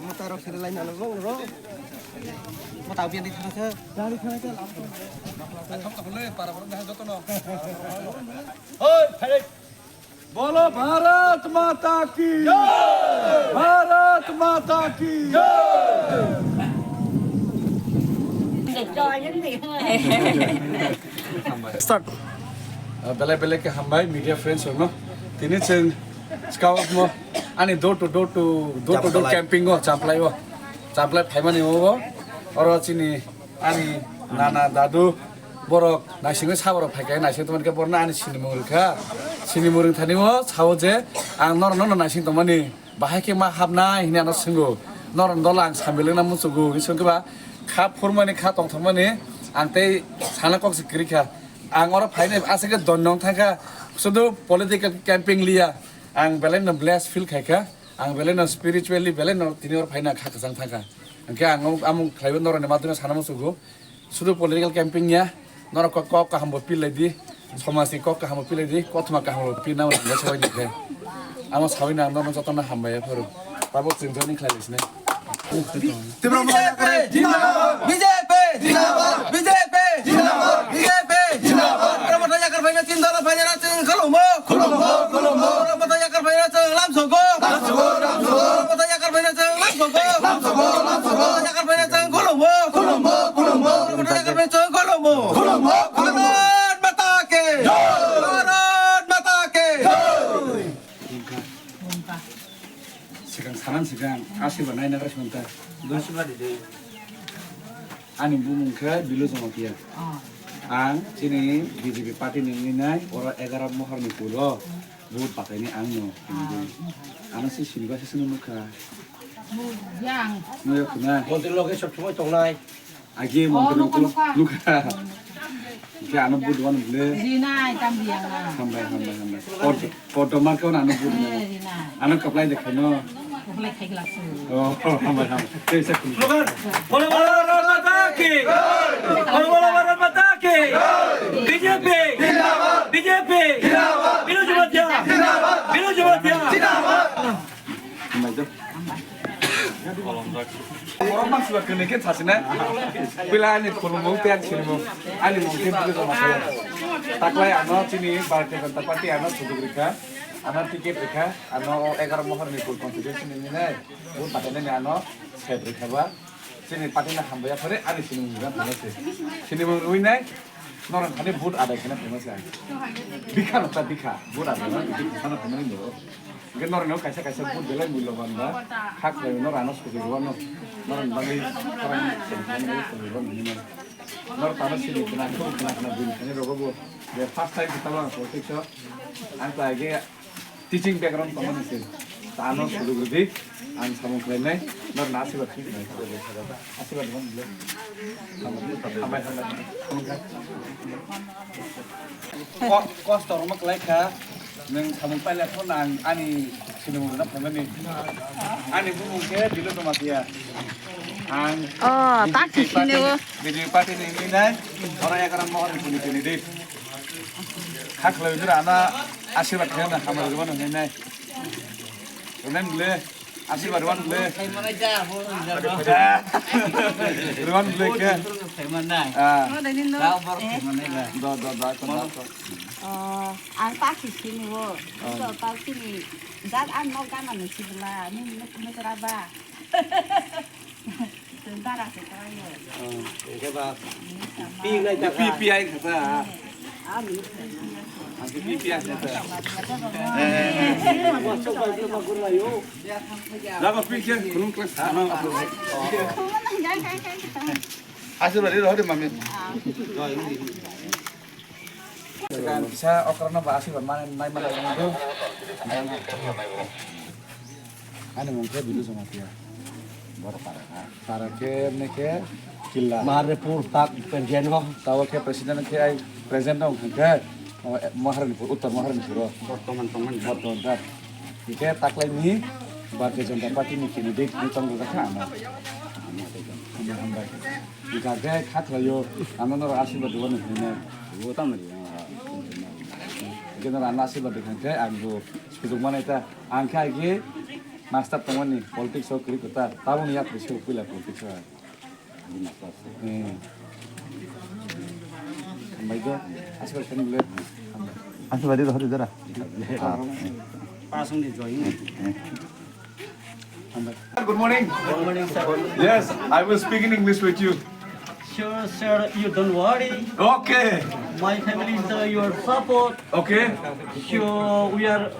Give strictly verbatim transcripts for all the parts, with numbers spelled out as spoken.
Mata rok sere lai nalo bong ro. Mata biyan di thang se. Dari thang se. Atham to hole para para dah joto no. Hoi, thare. Bolo Bharat Mata ki jai! Bharat Mata ki jai! Start. Ah, belai belai khe hambai media friends rokno. Tini chwng scout mo ani door to door to door to door Champlai. Camping o Champlai o. Champlai phaimani o oro chini ani nana dadu borok naisingwi saborok phaikha naising tongmani khe borno ani sinimung rwkha. Sinimung rwngthani o sao je ang norok no naising tongmani. Bahai khe ma hapnai hwnwi ano swngo. Norok dol ang sambilwngna muchugo hwnwi swngkhe ba kha phurmani kha tongthokmani ang tei sana kok se kwrwi kha. Ang oro phainai aswk khe donnong thangkha sudu political camping liya. Ang belai no blessed feel khaikha. Ang belai no spiritually belai no tini oro phaina kha kwchang thangkha. Hwnkhe ang amung khlaiwi norokni madhurino sana muchugo. Sudu political camping ya, norok kok, kok kaham bo pilai di, somaj ni kok kaham bo pilai di, kothoma kaham bo pilna mo nang sabai ni khe. Amo sabai nang norok jotono hambai ya phuru. Tabuk chwng joining khlai lai sini. B J P jindabad! B J P jindabad! B J P jindabad! B J P jindabad! Oro bwthai yakar phaina tin dala phaina chwng khulumgo. Khulumgo, khulumgo. Oro bwthai yakar phaina chwng lamsogo. Lamsogo, lamsogo. Oro bwthai yakar phaina chwng lamsogo. Lamsogo, lamsogo. Bwthai yakar phaina chwng khulumgo. Khulumgo, khulumgo. Oro bwthai yakar phaina chwng khulumgo. Khulumgo, khulumgo. Bharat Mata ki jai! Bharat Mata ki jai! Sikang sanan sikang asirwad naina khe swnta. Asirwad di. Ani bumung khe Bilu Jamatia. Oh. Ang chini B J P party ni wngwi nai oro egaroh mohor ni puro vote pataini ang no. Ah. Ano si sini ba se sini nukha. Yang. Nukha na. Mondir loge sob somoi tongnai. Agi Oh, mondir nukha, nukha. Nukha. Khe ano vote wano bile. Rinai tam riyang na. Hambai, hambai, hambai. Kod-, kodoma khe ano vote wano. Eh, rinai. Ano kaplai de khaino. Kaplai khai glak su. Oh, hambai, hambai. Tei se khum. Slogan, Bolo Bharat Mata ki! Bolo Bharat Mata ki! B J P! B J P! Bilu Jamatia! Bilu Jamatia! Hambai do. Borok mang siba kene khe sasina. Pila ani khulumung tei ani sinimung. Ani mung khe Bilu Jamatia. Taklai ano chini Bharatiya Janata Party ano sujuk rikha. Ano ticket rikha. Ano o egaroh mohor ni full constituency ni nai. Bo patanani ano set rikha ba. Chini party no hambai ya phore ani sinimung rwna phano se. Sinimung rwi nai norok thani vote adai khana phano se. Bikha no ta bikha vote adai no bikha khana phano ni do. Ge norok no kaisa kaisa vote belai mulya ban ba. Hak lai no rano sugi rwano. Norok bagi khorang khorang khorang ni no. Norok tano sini khana khorang khana khana bin khani rogo bo. Ge first time kita bang politics o. Ang ta ge Teaching background tongmani se. Tano sudu gudi, ang samung khlainai, nor na asirwad khlainai. Asirwad man bile. Hambai, hambai. Ko-, kosto rwma khlai kha, nwng samung pailai phano ang ani sinimung rwna phaimani. Ani bumung khe Bilu Jamatia. Ang Oh, B J P tak party, sini o. B J P party ni wngwi nai, oro egaroh mohor ni puni puni di. Kha khlaiwi nw rana asirwad khe na hamar rwmano hinwi nai. Rwmani le asirwad rwmani le. Rwmani le khe. Ah. Do, do, do, do, do. Oh, ang ta si sini o. Oh. So, ta sini jat ang nok gana ni sibla, ni nuk nuk raba. Tun dara se ta yo. Oh, oke, ba. Pi nai ta Pi, pi ai kha ta. Ang pi, pi ai kha ta. Eh, eh, eh. Jaga pi khe khulum klas sana. Asirwad rw hori mami. Sekarang bisa okrano ba asirwad mana nai mana yang itu. Ani mung khe Bilu Jamatia. Boro para kha. Para khe mne khe killa. Maharipur tak present ho. Tawa khe president khe ai present dong khe. Maharipur, Uttar Maharipur o. Bortoman tongmani. Bortoman tak. Ike taklai ni Bharatiya Janata Party ni candidate ni tong rwkha ano. Hambai, hambai. Ika khe kha khlaio, ano norok asirwad rwmani hwnwi. Bo tamo ri. Ike norok ano asirwad rwkha khe ang bo sujuk manai ta. Ang khe agi Master tongmani politics o kwrwi kwtal, tabukni yapri se puila politics o hai. Hmm. Hambai do, aswk khe nule. Aswk badi do hadi dara. Pasung di join. Good morning. Good morning, sir. Yes, I will speak in English with you. Sure, sir, you don't worry. Okay. My family is, uh, your support. Okay. So we are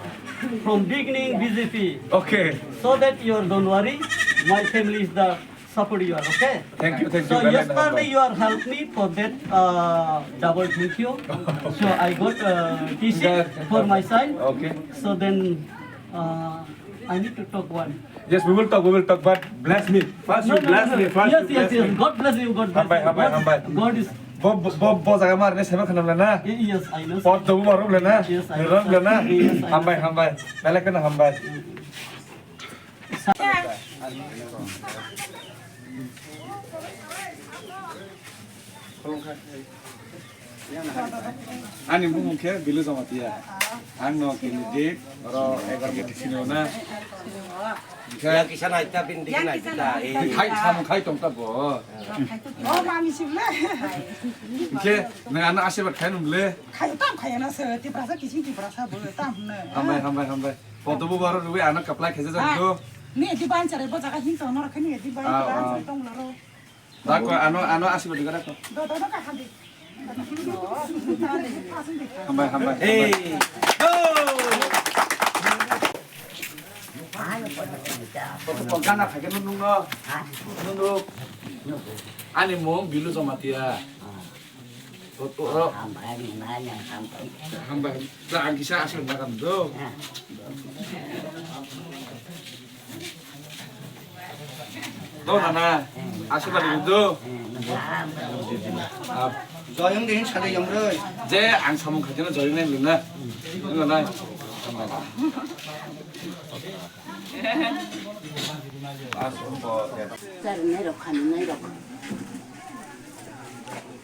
from beginning B J P. Okay. So that you don't worry. My family is the support you are, okay? Thank you, thank you. So yesterday you are help me for that, uh, double thank you. So I got, uh, T C for my side. Okay. So then, uh, I need to talk one. Yes, we will talk, we will talk, but bless me. First you bless me, first you bless me. Yes, yes, yes. God bless you, God bless you. Hambai, hambai, hambai. God is. Bo, bo, bo, bo jaga mar ne sebe khanam lena. Yes, I know, sir. Pot dobu marum lena. Yes, I know, sir. Ram lena. Yes, I know, sir. Hambai, hambai. Belek kena hambai. Ani bumung khe Bilu Jamatia. Ang no candidate, oro egar gate sini na. Yang kisa naita, bini digi naita. Khai samung khai tong ta bo. Oh, mami sibla. Khe nang ano asirbad khai nung le. Khai tam khai na se, Tiprasa kising Tiprasa bo tam ne. Hambai, hambai, hambai. Podobo baro rwi ano kaplai khaja jagdo. Ni edi ban chare bo jaga hin tong nor khani edi ban chare tong laro. Dako ano, ano asirbad diga dako. Do, do, do, ka hadi. Hambai, hambai. Hey. Go. Gana phai khe nung nung no. Nung nung. Ani mung Bilu Jamatia. Hambai, hambai, hambai. Hambai, da ang kisa aswk na kam do. Do nana, aswk na do. Joyong din sade yong roi. Je ang samung khatina joyong nai luna. Nuna nai. Sir, nai rok khani nai rok.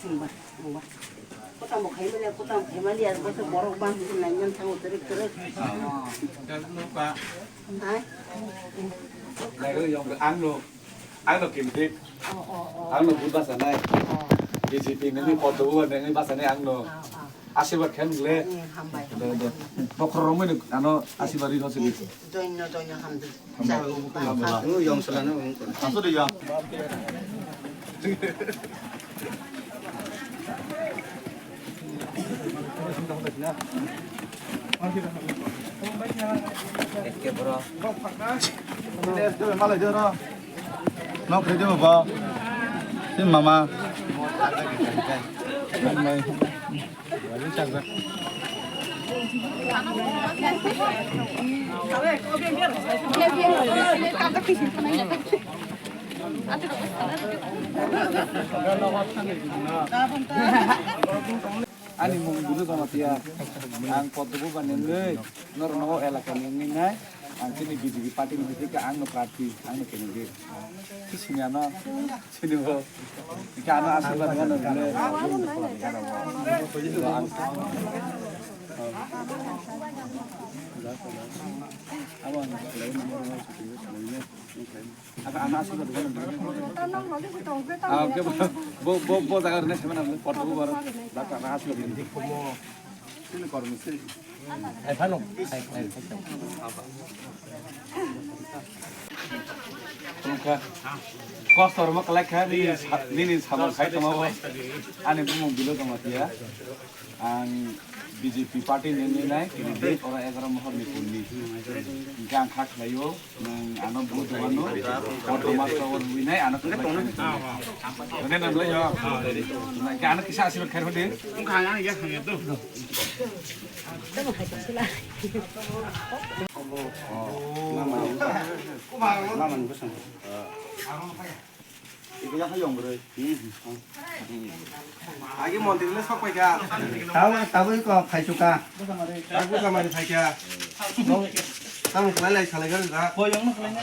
Hambai, hambai. Kota mo khai mali, kota mo khai mali, ar kota borok bang hwn nai nang thango twrwk twrwk. Hai. Ang no, ang no candidate. Oh, oh, oh. Ang no vote basa nai. Oh. B J P nini pot dobu nini basa nai ang no. Oh, oh. Asirwad khe nung le. Hmm, hambai, hambai. Bokhorok romwi no ano asirwad ri hosi. Doino, doino, hamdi. Hambai. Hambai. Hambai. Hambai. Hambai. Hambai. Ekke bro. Nok khe jebo bo. Sin mama. Ani mung Bilu Jamatia. Ang Podobu bani wngwi norokno o elaka ni wngwi nai. Ang chini B J P party ni wngwi kha, ang no prarthi, ang no candidate. Sini ano, sini bo. Kha ano asirwad mano bole. Abo ang. Aka ana aswk dukhan. Ah, oke, bo, bo, bo, bo jaga rwna sema na, pot bo bar. Dak ana aswk dukhan. Sini kormo sini. Ai, phano. Ai, ai. Tongkha. Kostor ma kalai kha, nini sa-, nini samung khai tongma bo. Ani bumung Bilo Jamatia. Ang B J P party ni wngwi nai, candidate oro egaroh mohor ni pungni. Hwnkhe ang kha khlaio, nwng ano vote rwmano, kotorma khe o rwinai, ano khlai khlai. Hwnkhe nwng lai yo. Hwnkhe ano kisa asirwad khairokdi. Wngkha ang ya khamya do. Lamani bwskango. Agi mondir le sok paikha. Tabo, tabo ko phaichuka. Tabo kamari phaikha. Tamo khlai lai salai gari da. Ko yong no khlai na.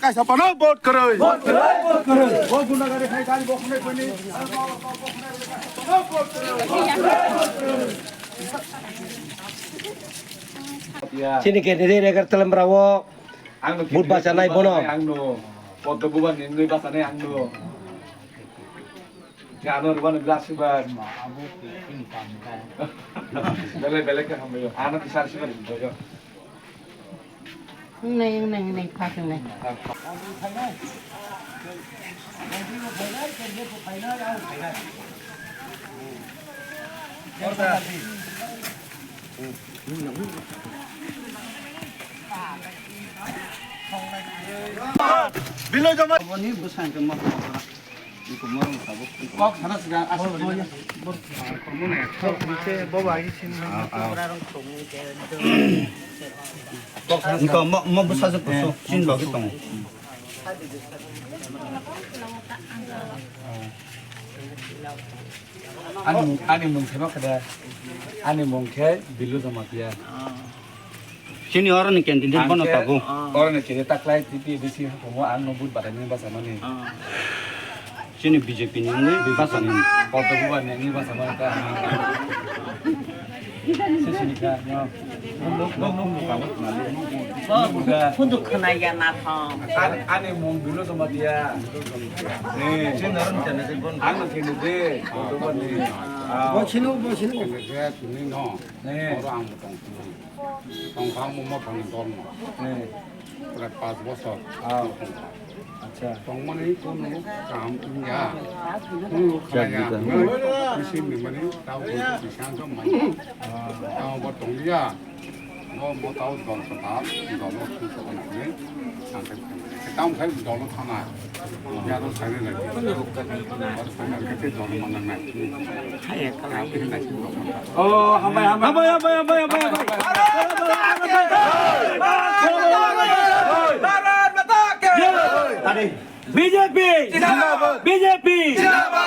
kaisa phano vote kwrwi. Vote kwrwi, vote kwrwi. Bo guna gari khai gari bo khunai khuni. Chini candidate egar telam rawo. Ang no vote basa nai bono. Ang no. Poddo buban ni nui basa nai ang no. Ano rubano glass ba. Bele bele ka hamyo. Ano kisar sibar boyo. Neng neng neng phak neng. Bilo jama. Aboni bwsang khe ma. Kok sana sida asal. Bobo agi sin. Nto mo mo bwsa se kusu chin logi tongo. Ani mung, ani mung khe ma khe da? Ani mung khe Bilu Jamatia. Chini oro ni candidate bono tago. Oro ni candidate taklai T P A D C hukumo ang no vote badai ni basa mani. Chini B J P ni wngwi basa ni. Koto buba ni wngwi basa mani ta. Sisini ka no. Phunduk khwnaya nathong. Ani mung Bilu Jamatia. Ni. Ang no candidate. Koto buba ni. Bo sino, bo sino. Candidate ni no. Oro ang tong. Tongkha mo mothani dolno. Prai pas bosor. Acha. Tongmani kono kaham wngya. Kono khlaiya. Bisi mimani tao kono bisang khe mani. Tao bo tongliya. Bo mo tao dol kota, dol no thung kota nai. Tamo khai dolo thana. Yaro sari lagi. Sari lagi kete dolo manang nai. Oh, hambai, hambai, hambai, hambai, hambai. Bharat Mata ki! B J P! Zindabad! B J P! Zindabad!